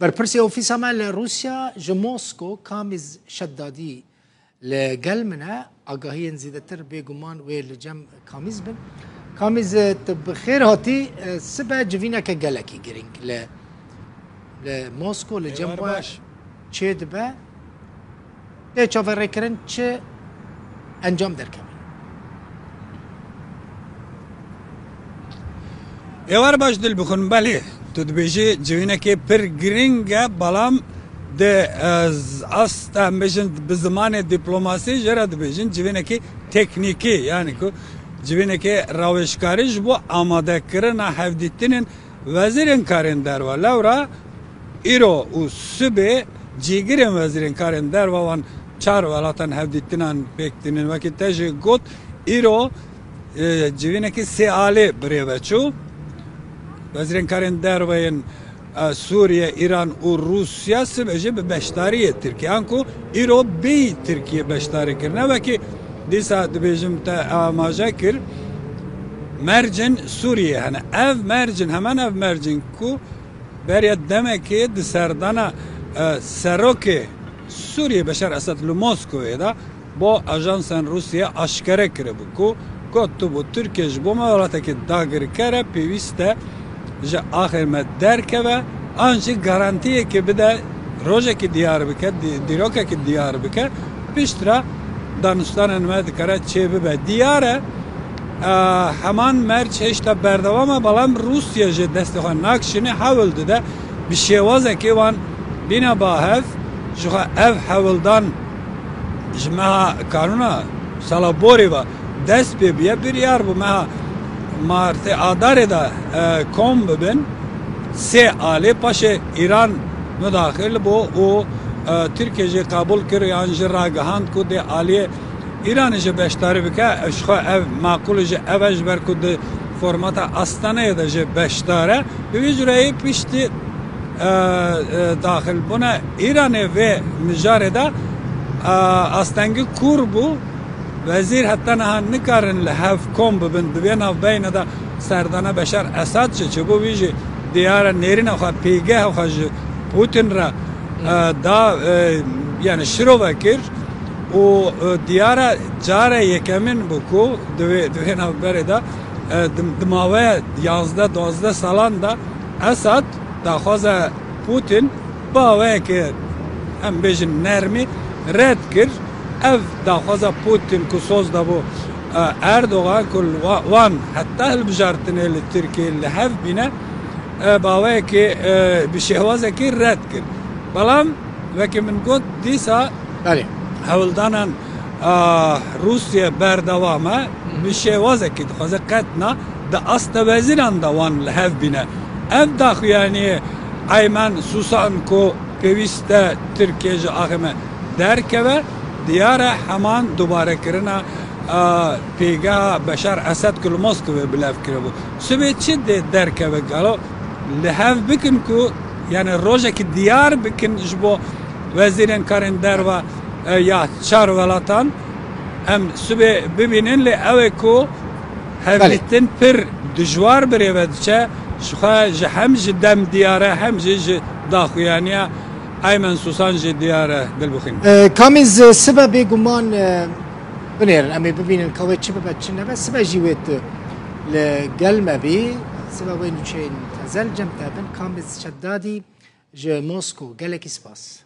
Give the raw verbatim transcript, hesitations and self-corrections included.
Berpirsê ofîsa me li Rûsya ji Mosko, Kamîz Şeddadî, li gel min e. Agahiyên zêdetir bêguman wê li cem Kamîz bin. Kamîz, tu bi xêr hatî. Sibe civîneke gelekî girîng li, li Mosko, li cem we çêdibe. Tê çaverêkirin çi encam derkeve? Êwar baş Dilbixwîn, belê, tu dibêjî civînekê pir girîng e, belam di, e, z-, asta, em bêjin, bi zimanê dîplomasî jê re dibêjin civînekê teknîkî, yanî ku civînekê rawêjkarî ji bo amadekirina hevdîtinên wezîrên karên derve. Lewra îro û sibê cîgirên wezîrên karên derve wan çar welatan hevdîtinan pêk tînin. Wekî te jî got, îro, e, civînekî sê alê birêve çû. Wezîrên karên derve yên, e, Sûriye, Îran û Rûsya sibê jî bi beşdariyê Tirkiye. Anku îro bêyî Tirkiye beşdarî kirine. Wekî dîsa dibêjim te amaje kir, mercên Sûriyê hene. Ev mercên, heman ev mercên ku beriya demekê di serdana, e, serokê Sûriyê Beşar Esed li Moskowê de bo ajansan Rûsiyê aşkere kiribû ku got, tu bû Tirkiye ji bo me welatekî dagirker e, pêwîst e ji axê me derkeve, an jî garantiyekê bide, rojekî diyar bike, dî-, dîrokekî diyar bike, piştre danûstanên me dikare çêbibe. Diyar e, e, heman merc hêşta berdewam e, belam Rûsya jî destê xwe nakişîne, hewl dide bi şêwazekê wan bîne ba hev, ji xwe ev hewldan ji meha kanûna sala borî ve dest pê bûye, biryar bû meha martê adarê de, e, kom bibin. Sê alê paşê Îran mudaxil bû û, e, Tirkiye jî qebûl kir, yan jî ragihand ku dê aliyê Îranê jî beşdarî bike, ji xwe ev maqûl e, ji ev e, ji ber ku di formata Astaneyê de jî beşdar e. Bi vî cureyê piştî, e, e, daxilbûna Îranê vê mijarê de, e, astengî kûr bû. Wezîr heta niha nikarin li hev kom bibin. Di vê navbeyne de serdana Beşar Esad jî çêbû, wî jî diyar e nêrîna xwe, pêgeha xwe ji Putin re, e, da, e, yani şirove kir û, e, diyar e care yekemîn bû ku di vê, di vê navberê de, e, di, di maweya yanzdeh duwazdeh salan de Esad daxwaza Putin bi awayekî, em bêjin, nermî red kir. Ev daxwaza Putin ku soz dabû, e, Erdogan ku li wa-, wan heta hilbijartinê li Tirkiyê li hev bîne, e, bi awayekî, e, bi şêwazekî red kir. Belam wekî min got, dîsa Belê. hewldanan, a, Rûsya berdewam e, Hı hı. bi şêwazekî dixwaze qet na di asta wezîran de wan li hev bîne. Ev daxuyaniyê Eymen Susan ku pêwîst e Tirkiye ji axê me derkeve, diyar e heman dubarekirina, a, pêgeha Beşar Esed ku li Moskvê bi lev kiribû. Sibê çi dê derkeve gelo? Li hev bikin ku, yani, rojekî diyar bikin ji bo wezîrên karên derve, e, ya çar welatan. Em sibê bibînin, lê ew ê ku Belê. hevdîtin pir dijwar birêve diçe, ji xwe ji hem ji dem diyar e, hem jî ji daxuyaniya Eymen Susan jî diyar e, Dilbixwîn. E, Kamîz, sibe bêguman, e, binêrin, em ê bibînin ka wê çi bibe, çi nebe. Sibe jî wê tu li gel me bî. Sibe wê nûçeyên teze li cem te bin. Kamîz Şeddadî ji Mosko. Gelekî spas.